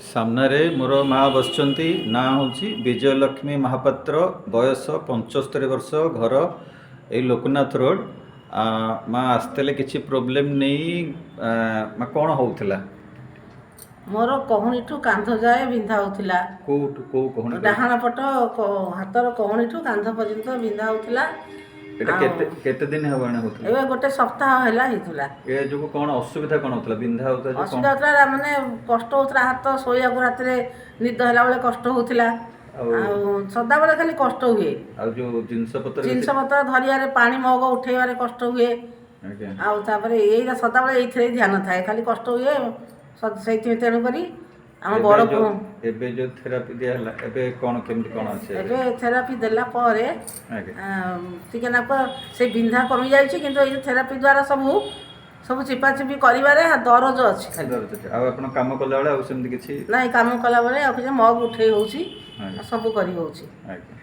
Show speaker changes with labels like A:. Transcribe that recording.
A: ସାମ୍ନାରେ ମୋର ମା ବସିଛନ୍ତି। ନାଁ ହେଉଛି ବିଜୟଲକ୍ଷ୍ମୀ ମହାପାତ୍ର, ବୟସ 75 ବର୍ଷ, ଘର ଏଇ ଲୋକନାଥ ରୋଡ଼। ମା ଆସିଥିଲେ କିଛି ପ୍ରୋବ୍ଲେମ୍ ନେଇ। ମା, କ'ଣ ହେଉଥିଲା?
B: ମୋର କହୁଣୀଠୁ କାନ୍ଧ ଯାଏ ବିନ୍ଧା ହେଉଥିଲା।
A: କୋଉଠୁ କୋଉ କହୁଣୀ?
B: ଡାହାଣ ପଟ ହାତର କହୁଣୀଠୁ କାନ୍ଧ ପର୍ଯ୍ୟନ୍ତ ବିନ୍ଧା ହେଉଥିଲା।
A: ଏଇଟା କେତେ କେତେ ଦିନ ହେବାଣି ହେଉଥିଲା?
B: ଏବେ ଗୋଟେ ସପ୍ତାହ ହେଲା ହେଇଥିଲା।
A: ଏ ଯୋଗୁଁ କ'ଣ ଅସୁବିଧା କ'ଣ ହେଉଥିଲା? ବିନ୍ଧା ହେଉଥିଲା ଯୋଉ
B: ଅସୁବିଧା
A: କ'ଣ
B: ହେଉଥିଲା ମାନେ କଷ୍ଟ ହେଉଥିଲା, ହାତ ଶୋଇବାକୁ ରାତିରେ ନିଦ ହେଲା ବେଳେ କଷ୍ଟ ହେଉଥିଲା।
A: ଆଉ
B: ଆଉ ସଦାବେଳେ ଖାଲି କଷ୍ଟ ହୁଏ।
A: ଆଉ ଯୋଉ ଜିନିଷ ପତ୍ର
B: ଜିନିଷ ପତ୍ର ଧରିବାରେ, ପାଣି ମଗ ଉଠେଇବାରେ କଷ୍ଟ ହୁଏ।
A: ଆଜ୍ଞା।
B: ଆଉ ତାପରେ ଏଇଟା ସଦାବେଳେ ଏଇଥିରେ ଧ୍ୟାନ ଥାଏ, ଖାଲି କଷ୍ଟ ହୁଏ। ସେଇଥିପାଇଁ ତେଣୁକରି ଆମ
A: ଏବେ
B: ବଡ଼
A: ଯୋଉ ଏବେ ଯୋଉ ଥେରାପି ଦିଆହେଲା, ଏବେ କ'ଣ କେମିତି କ'ଣ ଅଛି ଏବେ?
B: ଏବେ ଥେରାପି ଦେଲା ପରେ
A: ଆଜ୍ଞା।
B: ଟିକେ ନାକୁ ସେ ବିନ୍ଧା କମିଯାଇଛି, କିନ୍ତୁ ଏଇ ଯେଉଁ ଥେରାପି ଦ୍ୱାରା ସବୁ ସବୁ ଚିପାଚିପି କରିବାରେ ଦରଜ ଅଛି ଖାଲି।
A: ଦରଜ ଅଛି। ଆଉ ଆପଣ କାମ କଲାବେଳେ ଆଉ ସେମିତି କିଛି
B: ନାଇଁ, କାମ କଲାବେଳେ ଆଉ କିଛି ମଗ ଉଠେଇ ହେଉଛି।
A: ଆଜ୍ଞା।
B: ସବୁ କରି ହେଉଛି।
A: ଆଜ୍ଞା।